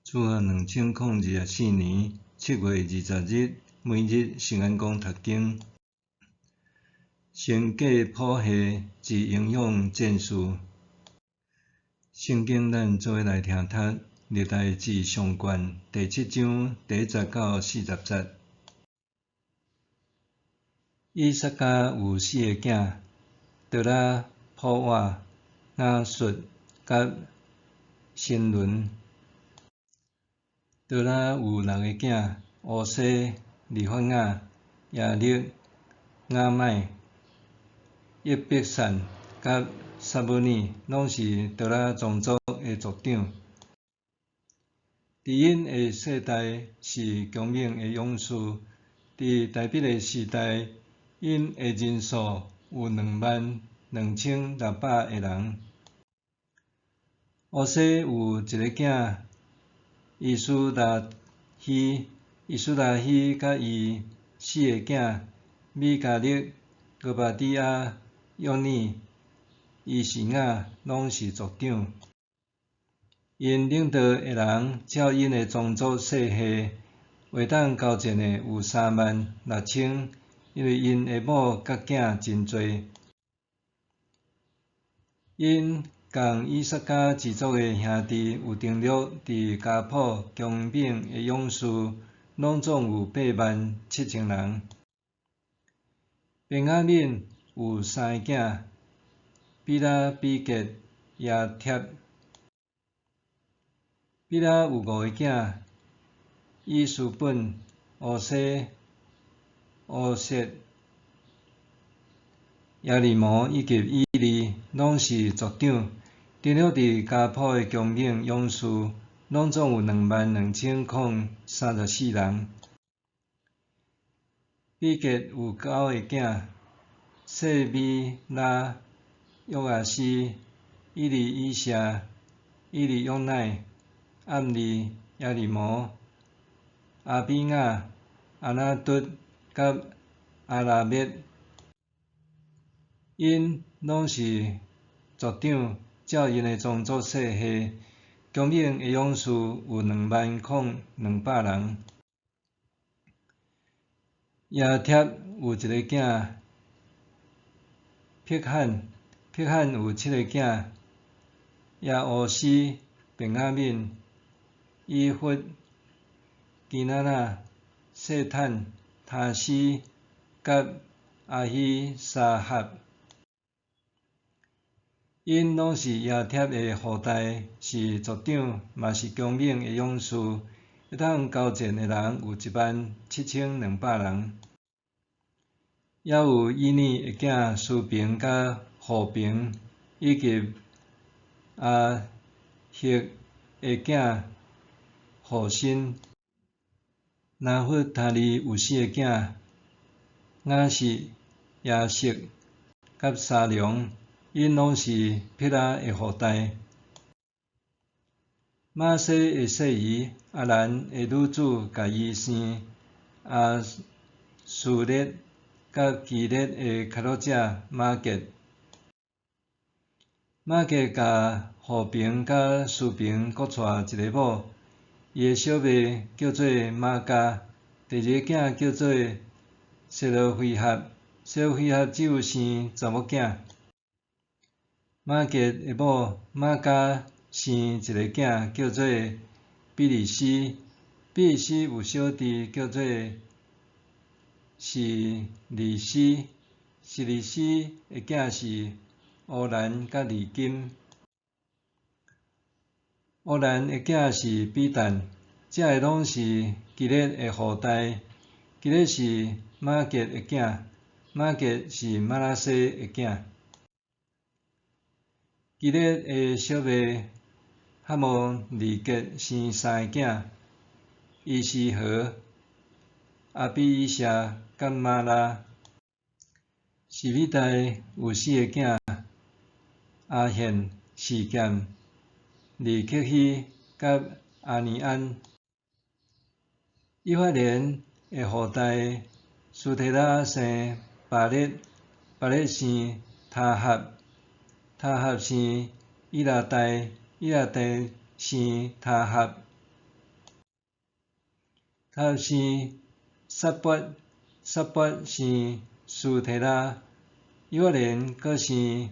主後2024年7月20日，每日聖安公讀經。神家譜系之英勇戰士。聖經咱做伙來聽讀《歷代志上卷》第七章第一節到40節。以薩迦有四个囝：多拉、普瓦、雅術、佮申倫。多拉有六个囝：乌西、利法雅、耶勒、雅麦、约伯散佮撒母耳，攏是多拉宗族的族長。佇𪜶的世代是強猛的勇士。佇大衛的時代，𪜶的人數有22,600个人。烏西有一个囝，伊斯拉希，伊斯拉希佮伊四个囝米迦勒、俄巴底亚、約尼、伊示雅，攏是族長。𪜶領導的人照𪜶的宗族世系，會當交戰的有36,000，因為𪜶的某佮囝真濟。𪜶仝以薩迦支族的兄弟有登錄佇家譜強猛的勇士，攏總有87,000人。便雅憫有三个囝：比拉、比結、耶帖。比拉有五个囝：以斯本、烏西、烏設、耶利摩以及以利，攏是族長。登錄佇家譜的強猛勇士，攏總有22,034人。比結有九个囝：細米拉、約阿斯、以利以謝、以利約乃、暗利、耶利摩、亞比雅、亞拿卒佮亞拉篾。𪜶攏是族長，照𪜶的宗族世系，強猛的勇士有20,200人。耶帖有一个囝，癖罕，癖罕有七个囝：耶烏斯、便雅憫、以弗、基拿拿、細坦、他施、佮亞希沙合。𪜶攏是耶帖的後代，是族長，嘛是強猛的勇士，會當交戰的人有17,200人。猶有以尼的囝書平佮戶平，以及亞赫的囝戶新。拿弗他利有四個囝：雅實、耶色佮沙龍，𪜶攏是毗拉的後代。瑪洗的細姨亞蘭的女子共伊生亞書列佮基列的開拓者瑪結。瑪結共戶平佮書平各娶一个某，伊的小妹叫做瑪迦，第二个囝叫做西羅非合，西羅非合只有生查某囝。瑪結的某瑪迦生一个囝叫做比利斯，比利斯有小弟叫做示利斯，示利斯的囝是烏蘭佮利金。烏蘭的囝是比但，這个攏是基列的後代。基列是瑪結的囝，瑪結是瑪拿西的囝。基列的小妹哈摩利結生三个囝：伊施何、亞比以謝佮瑪拉。示米代有四个囝：亞現、示劍、利克希佮亞尼安。以法蓮的後代書提拉生巴列，巴列生他合，他合生以拉代，以拉代生他合。塔生撒拔，撒拔生書提拉。約連閣生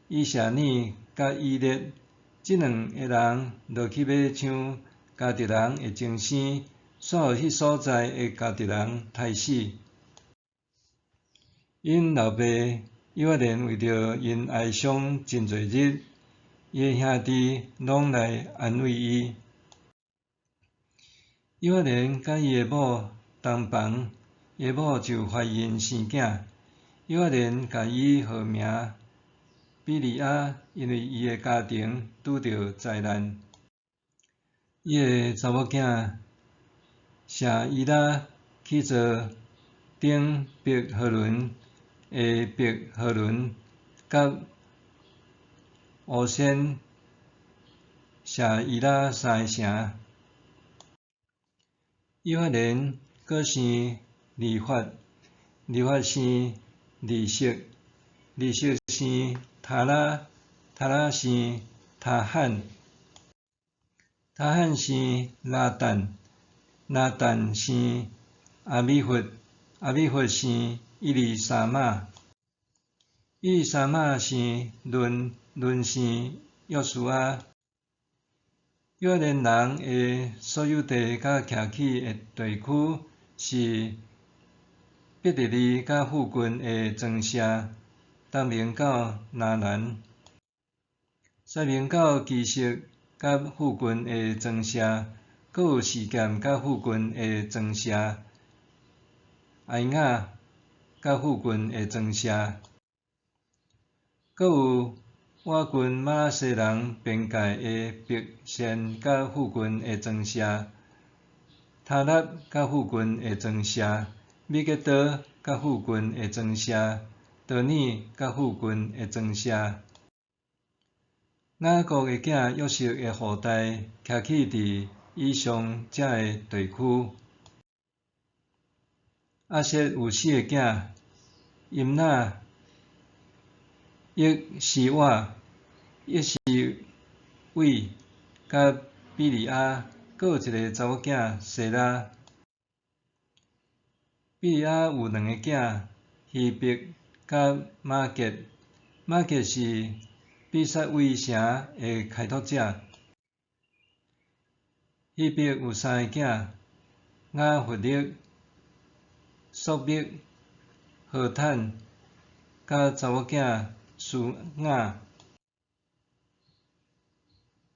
以謝爾佮以列，這兩个人落去買搶迦特人的精生，煞予彼所在的迦特人刣死。𪜶老爸約連為著𪜶哀傷真濟日，伊的兄弟攏來安慰伊。約連佮伊的某同房，伊的某就懷孕生囝。約連共伊號名比利亞，因為伊的家庭拄著災難。伊的查某囝謝伊拉起做頂伯何倫下伯何倫佮烏鮮謝伊拉三个城。約連閣生利法，利法生利色，利色生他拉，他拉生他罕，他罕生拉旦，拉旦生亞米弗，亞米弗生以利沙瑪，以利沙瑪生嫩，嫩生約書亞。約連人的所有地佮徛起的地區是伯特利佮附近的莊舍，東面到拿蘭，西面到基色佮附近的莊舍，閣有示劍佮附近的莊舍，埃雅佮附近的莊舍，閣有倚近瑪拿西人邊界的伯善佮附近的莊舍，他納佮附近的莊舍，米吉多佮附近的莊舍，多爾佮附近的莊舍。雅各的囝約瑟的後代徛起佇以上遮个地區。亞設有四个囝：音納、約書瓦、約書偉、佮比利亞，閣有一个查某囝西拉。比利亞有兩个囝：希伯佮瑪結。瑪結是比撒位城的開拓者。希伯有三个囝：雅弗勒、朔密、何坦，佮查某囝書亞。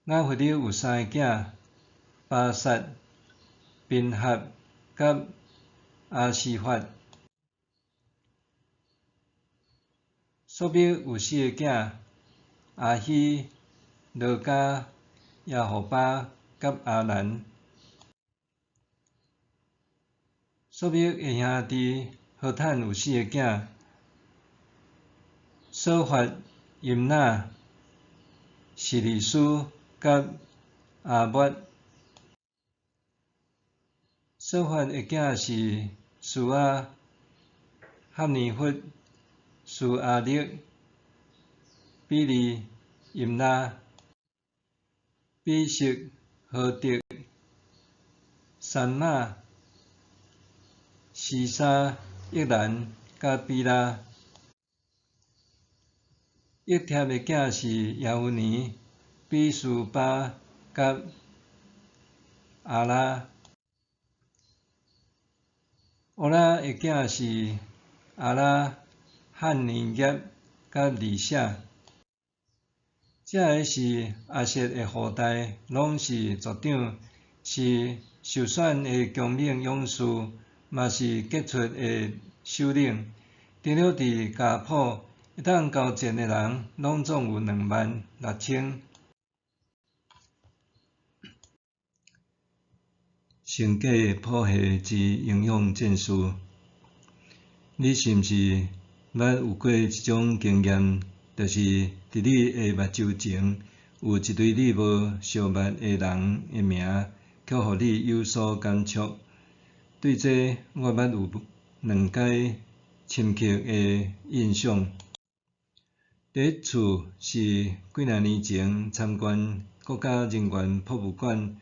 雅弗勒有三个囝：巴撒、賓合佮亞斯法。朔密有四个囝：亞希、羅加、耶戶巴佮亞蘭。朔密的兄弟何坦有四个囝：掃法、音納、示利斯佮亞抹。掃法的囝是書亞、哈尼弗、書亞勒、比利、音拉、比色、何得、珊瑪、西沙、益蘭佮比拉。益帖的囝是耶孚尼、比斯巴佮阿拉。烏拉的囝是阿拉、漢尼業佮利舍。這个是亞設的後代，攏是族長，是受選的強猛勇士，嘛是傑出的首領。除了佇家譜會當交戰的人，攏總有26,000。成果譜系之營養戰士，你是毋是捌有過這種經驗？就是佇你的目睭前，有一堆你無相捌的人的名，卻予你有所感觸。對這，我捌有兩擺深刻的印象。第一次是幾若年前參觀國家人權博物館，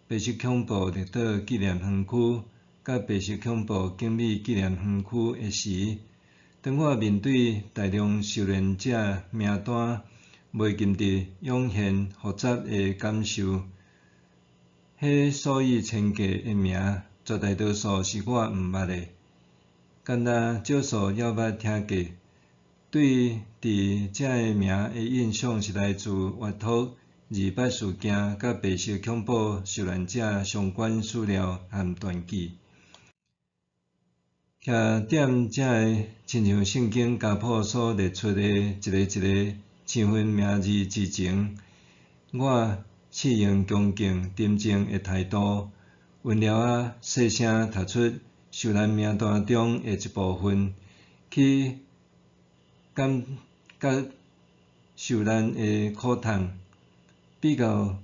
白色恐怖绿岛纪念园区佮白色恐怖景美纪念园区的时，当我面对大量受难者名单，袂禁得涌现复杂的感受。彼数以千计的名，绝大多数是我毋捌的，敢若少数犹捌听过。对伫这个名的印象是来自阅读二八事件佮白色恐怖受难者相关史料和传记。徛踮遮个亲像圣经家谱所列出的一个一个身份名字之前，我试用恭敬沉静的态度，温柔仔细声读出受难名单中的一部分，去感觉受难的苦痛。比较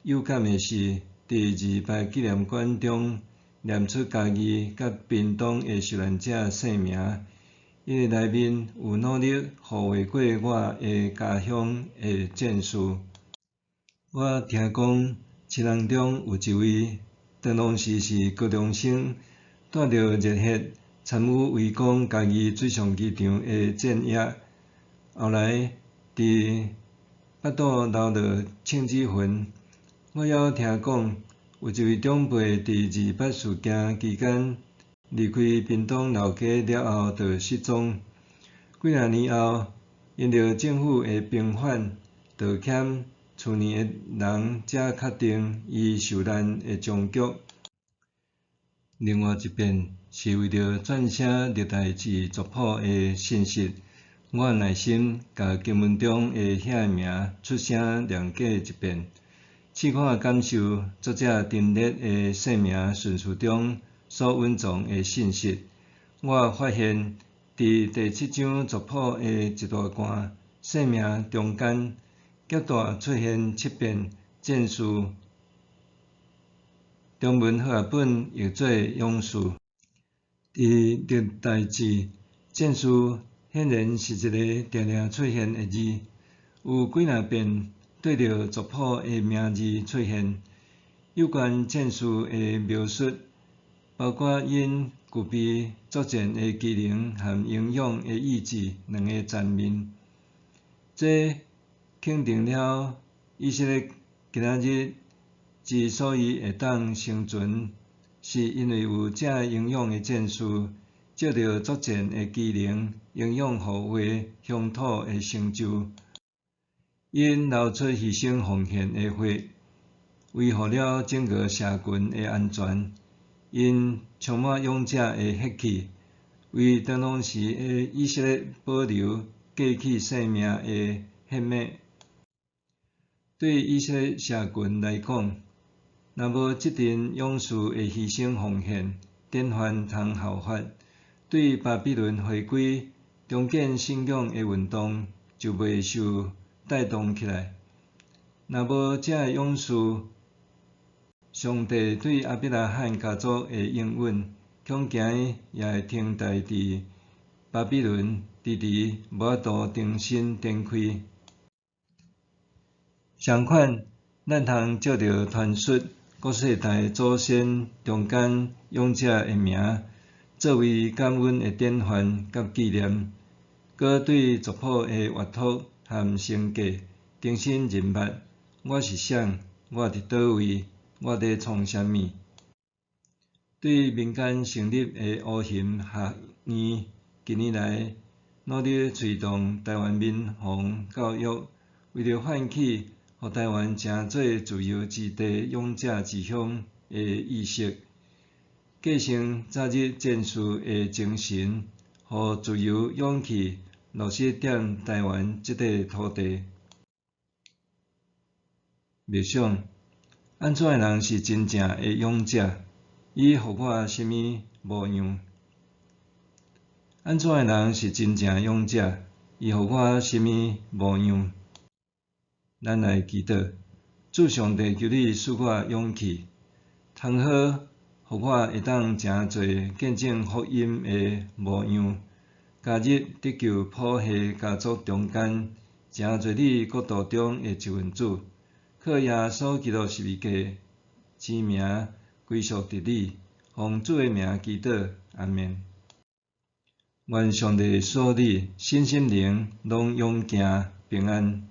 有感的是，伫二八纪念馆中念出嘉义佮屏东的受难者姓名，𪜶的内面有努力护卫过我的家乡的战士。我听讲，亲人中有一位，当时是高中生，带著热血参与围攻嘉义水上机场的战役，后来伫腹肚留落枪子痕。我犹听讲，有一位长辈伫二八事件期间离开屏东老家了后就失踪，几若年后，因著政府的平反，道歉，厝内的人才确定伊受难的终局。另外一遍是为著撰写历代志族谱的信息，我耐心共经文中的遐个名出声念过一遍，试看感受作者陈列的姓名顺序中所蕴藏的信息。我发现，伫第七章族谱的一大段姓名中间，夹带出现七遍战士，中文和合本译做勇士。伫历代志，战士显然是一个定定出现的字，有几若遍对著族谱的名字出现。有关战士的描述，包括𪜶具备作战的机能和英勇的意志两个层面。这肯定了以色列今仔日之所以会当生存，是因为有遮英勇的战士，藉著作战的机能，英勇护卫乡土的成就。𪜶流出牺牲奉献的血，维护了整个社群的安全。𪜶充满勇者的血气，为当时的以色列保留过去生命的血脉。对以色列社群来讲，若无这阵勇士的牺牲奉献，典范通效法，对巴比伦回归、重建信仰的运动就袂受带动起来。若无这个勇士，上帝对亚伯拉罕家族的应允，恐惊也会停滞伫巴比伦，迟迟无法度重新展开。相款，咱通藉著传述各世代祖先中间勇者的名，作为感恩的典范佮纪念，阁对族谱的阅读和承继，重新认捌我是啥，我伫佗位，我咧创啥物。对民间成立的乌熊学院，近年来努力推动台湾民防教育，为著唤起予台湾成做自由之地、勇者之乡的意识，继承早日战士的精神，予自由勇气落实踮台湾这块土地。默想，按怎的人是真正的勇者？伊予我啥物模样？按怎的人是真正勇者？伊予我啥物模样？咱来祈祷，主上帝，求你赐我勇气，通好予我会当成做见证福音的模样，加入得救谱系家族中间，成做你国度中的一份子。靠耶稣基督十字架之名歸屬佇你，奉主的名祈禱，阿們。願上帝賜你身心靈攏勇健平安。